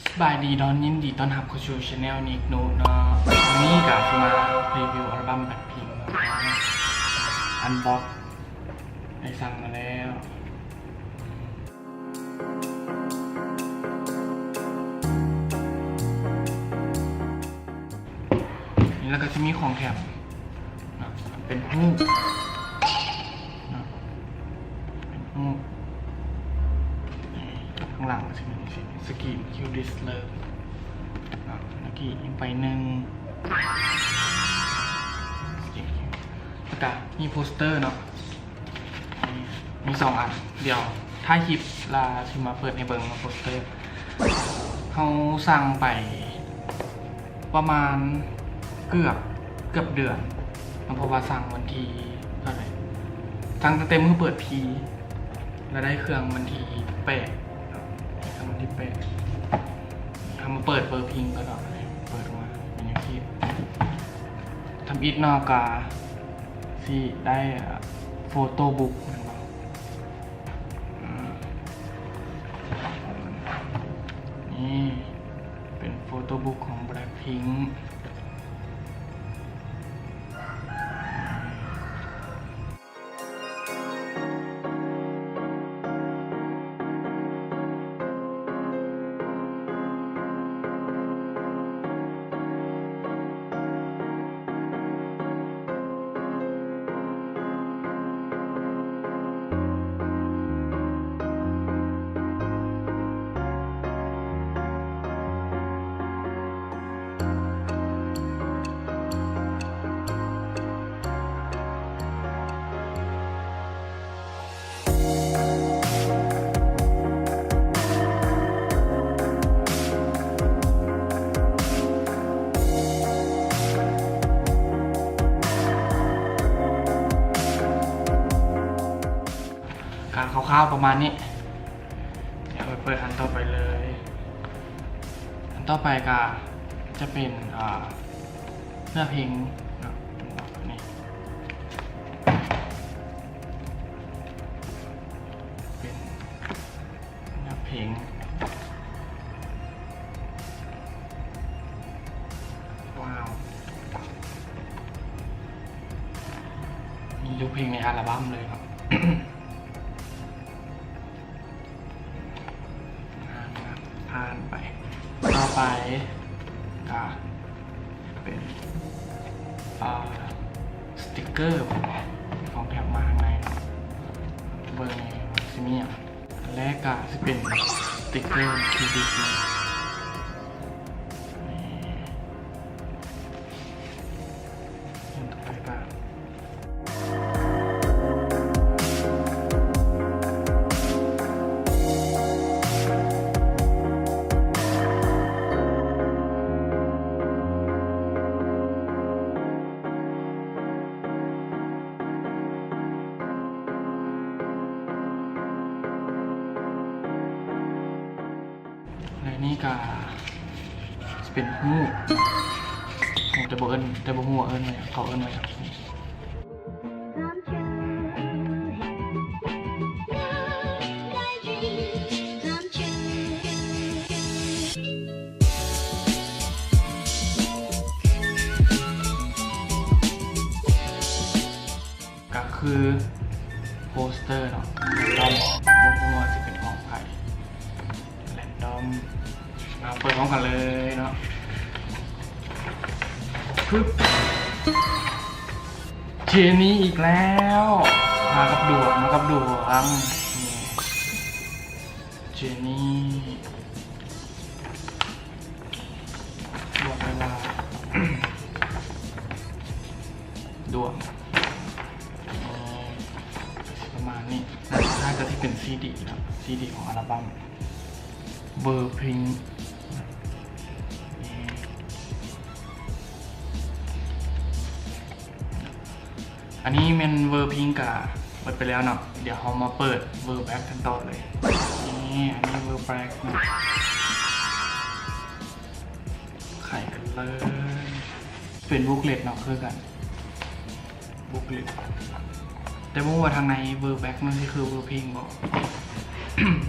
ສະບາຍດີເນາະ ຍິນດີຕ້ອນຮັບເຂົ້າສູ່ channel Nick Noob ເນາະ. ມື້ນີ້ກະຊິມາຣີວິວອັລບັມ Blackpink ເນາະ Unbox ໄດ້ສັ່ງມາແລ້ວ. ນີ້ ແລ້ວກະຊິມີຂອງແຖມເນາະ ເປັນຮູບເນາະ ເປັນຮູບ. ຂ້າງຫຼັງກະຊິມີ Scream Kill This Love ເນາະ ແລ້ວກະອີກໃບໜຶ່ງ ແລ້ວກະມີໂປສເຕີເນາະ. ມີສອງອັນ ດຽວທ້າຍຄລິບລະຊິມາເປີດໃຫ້ເບິ່ງໂປສເຕີ. ເຮົາສັ່ງໄປປະມານເກືອບ ເກືອບເດືອນເນາະ ເພາະວ່າສັ່ງວັນທີເທົ່າໃດ ສັ່ງຕັ້ງແຕ່ມື້ເປີດພີ ລະໄດ້ເຄື່ອງວັນທີແປດເນາະ ໄດ້ເຄື່ອງວັນທີແປດ. ເຮົາມາເປີດເບີພິງກ່ອນເນາະ ເປີດອອກມາເປັນຈັ່ງຊີ້. ທຳອິດເນາະ ກະ ຊິໄດ້ photo book ແມ່ນບໍ່? ອືມ ນີ້ເປັນ photo book ຂອງ Blackpink. ກະຄ່າວໆປະມານນີ້ ດຽວໄປເປີດອັນຕໍ່ໄປເລີຍ. ອັນຕໍ່ໄປກະຈະເປັນ ເອີ ເນື້ອເພງເນາະ ນີ້ ເປັນເນື້ອເພງ. ວ້າວ ມີທຸກເພງໃນອັລບັມເລີຍເນາະ. ຜ່ານໄປ ຕໍ່ໄປກະເປັນ ເອີ ສະຕິກເກີຂອງແຖມມາທາງໃນເນາະ. ເບິ່ງວ່າຊິມີຫຍັງ. ອັນແລກກະຊິເປັນສະຕິກເກີທີ່ດິດເນາະ ນີ້ ອັນຕໍ່ໄປກະ ແລະນີ້ກະຊິເປັນຮູບ ແຕ່ບໍ່ເອີ້ນ ແຕ່ບໍ່ຮູ້ວ່າເອີ້ນວ່າຫຍັງ ເຂົາເອີ້ນວ່າຫຍັງ. ກະຄືໂປສເຕີເນາະ ແຣນດອມ ບໍ່ຮູ້ວ່າຊິເປັນຂອງໃຜ ແຣນດອມ. ມາເປີດພ້ອມກັນເລີຍເນາະ ປຶບ ເຈນີອີກແລ້ວ ມາກັບດວງ ມາກັບດວງ ເຈນີ ບອກເລີຍວ່າ ດວງ ເອີ ກະຊິປະມານນີ້ ສຸດທ້າຍກະຊິເປັນຊີດີເນາະ ຊີດີຂອງອັລບັມ ເວີພິງ ນີ້ ອັນນີ້ແມ່ນເວີພິງກະເບິດໄປແລ້ວເນາະ ດຽວເຮົາມາເປີດເວີແບລັກກັນຕໍ່ເລີຍ. ນີ້ ອັນນີ້ເວີແບລັກເນາະ ໄຂກັນເລີຍ ເປັນບຸກເລັດເນາະ ຄືກັນ ບຸກເລັດ ແຕ່ບໍ່ຮູ້ວ່າທາງໃນເວີແບລັກມັນຊິຄືເວີພິງບໍ່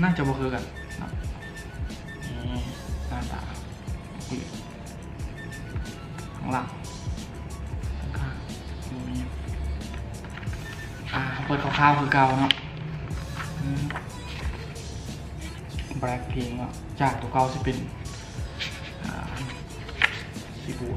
ໜ້າຈະບໍ່ຄືກັນເນາະ. ນີ້ ໜ້ ໜ້າຕາ ເປີດຂ້າງຫຼັງ ຂ້າງ ບໍ່ມີຫຍັງ ອ່າ ເປີດຄ່າວໆຄືເກົ່າເນາະ ອືມ Blackpink ເນາະ ຈາກຕົວເກົ່າຊິເປັນ ອ່າ ສີບົວ.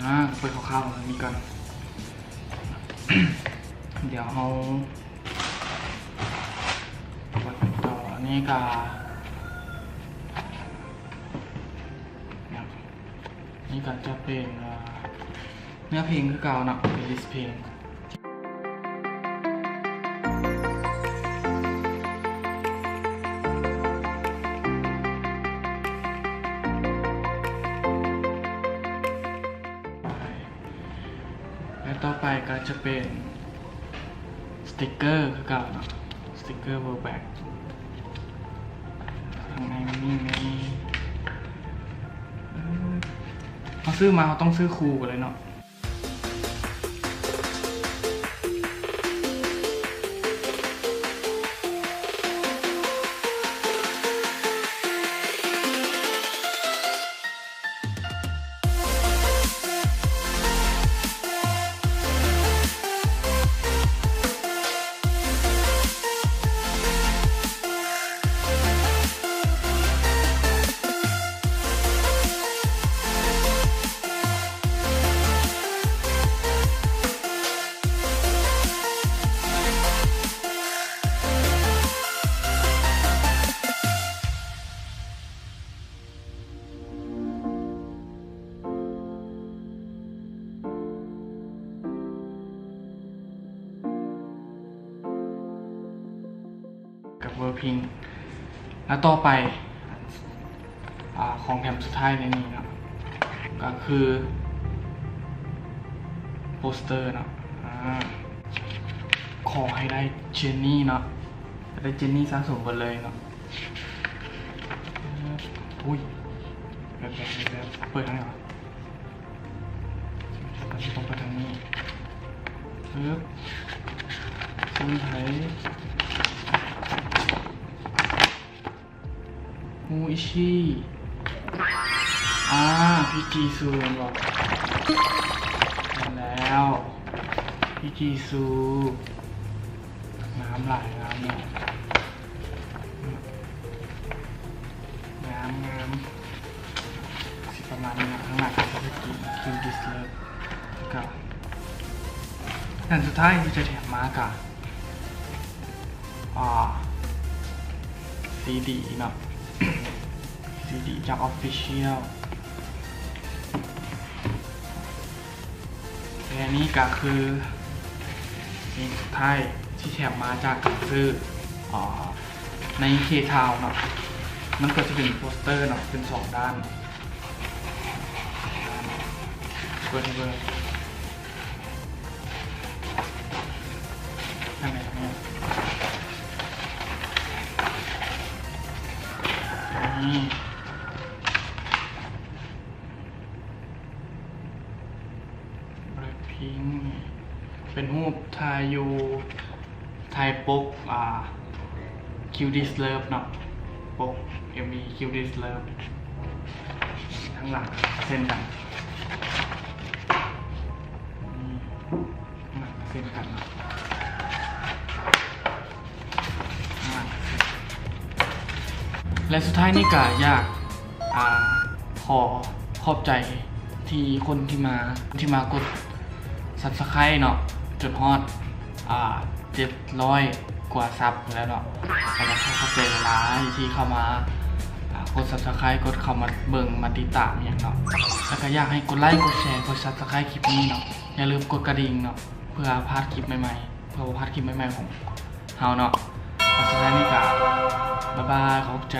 ອ່າ ເປີດຄ່າວໆ ນີ້ກ່ອນ ດຽວເຮົາ ເປີດຕໍ່ ອັນນີ້ກະ ນີ້ກະຈະເປັນ ເອີ ເນື້ອເພງຄືເກົ່າເນາະ ເພລລິສເພງ. ແລະ ຕໍ່ໄປກໍຈະເປັນສະຕິກເກີຄືເກົ່າເນາະ ສະຕິກເກີ World Back ຂ້າງໃນມັນມີ ເອີ ເຮົາຊື້ມາ ເຮົາຕ້ອງຊື້ຄູ່ກັນເລີຍເນາະ. ກັບເວີພິງ ແລ້ວຕໍ່ໄປ ອາ ຂອງແຖມສຸດທ້າຍໃນນີ້ເນາະ ກໍຄືໂປສເຕີເນາະ ອາ ຂໍໃຫ້ໄດ້ເຈນນີເນາະ ໄດ້ເຈນນີສະສົມເບິດເລີຍເນາະ ອຸ້ຍ ແບບ ແບບ ແບບ ເປີດທາງໃດວະ? ຕ້ອງໄປທາງນີ້ ປຶບ ເຊິ່ງໃຜ ຮູ້ອິຊິ ອາ ພີຈີຊູ ແມ່ນບໍ່? ແມ່ນແລ້ວ ພີຈີຊູ ງາມຫຼາຍ ງາມຫຼາຍ ງາມ ງາມ. ປະມານນີ້ເນາະ ທາງຫຼັງກໍຈະເປັນ Kill This Love ແລ້ວກໍ ແຜ່ນສຸດທ້າຍທີ່ຈະແຖມມາກໍ ອາ ຊີດີເນາະ ຊີດີຈາກ Official ແລະ ນີ້ກໍຄືສິ່ງສຸດທ້າຍທີ່ແຖມມາຈາກການຊື້ ອາ ໃນ K-Town ເນາະ ມັນກໍຈະເປັນໂປສເຕີເນາະ ເປັນສອງດ້ານ ເປີດໃຫ້ເບິ່ງ ທາງໃນ ທາງໃນ ນີ້ Blackpink ເປັນຮູບຖ່າຍຢູ່ ຖ່າຍປົກ ອາ Kill This Love ເນາະ ປົກເອັມວີ Kill This Love ທາງຫຼັງເຊັ່ນກັນ ອືມ ທາງຫຼັງເຊັ່ນກັນເນາະ ແລະ ສຸດທ້າຍນີ້ກະຢາກ ອາ ຂໍຂອບໃຈທີ່ຄົນທີ່ມາ ທີ່ມາກົດ Subscribe ເນາະ ຈົນຮອດ ອາ ເຈັດຮ້ອຍກວ່າຊັບແລ້ວເນາະ ກໍຢາກຂໍຂອບໃຈຫຼາຍໆທີ່ເຂົ້າມາ ອາ ກົດ Subscribe ກົດເຂົ້າມາເບິ່ງ ມາຕິດຕາມອີ່ຫຍັງເນາະ ແລ້ວກໍຢາກໃຫ້ກົດໄລກົດແຊ ກົດ Subscribe ຄລິບນີ້ເນາະ ຢ່າລືມກົດກະດິ່ງເນາະ ເພື່ອພາດຄລິບໃໝ່ໆ ເພື່ອບໍ່ພາດຄລິບໃໝ່ໆຂອງເຮົາເນາະ ສະນັ້ນນີ້ກະ ບາຍບາຍ ຂອບໃຈ.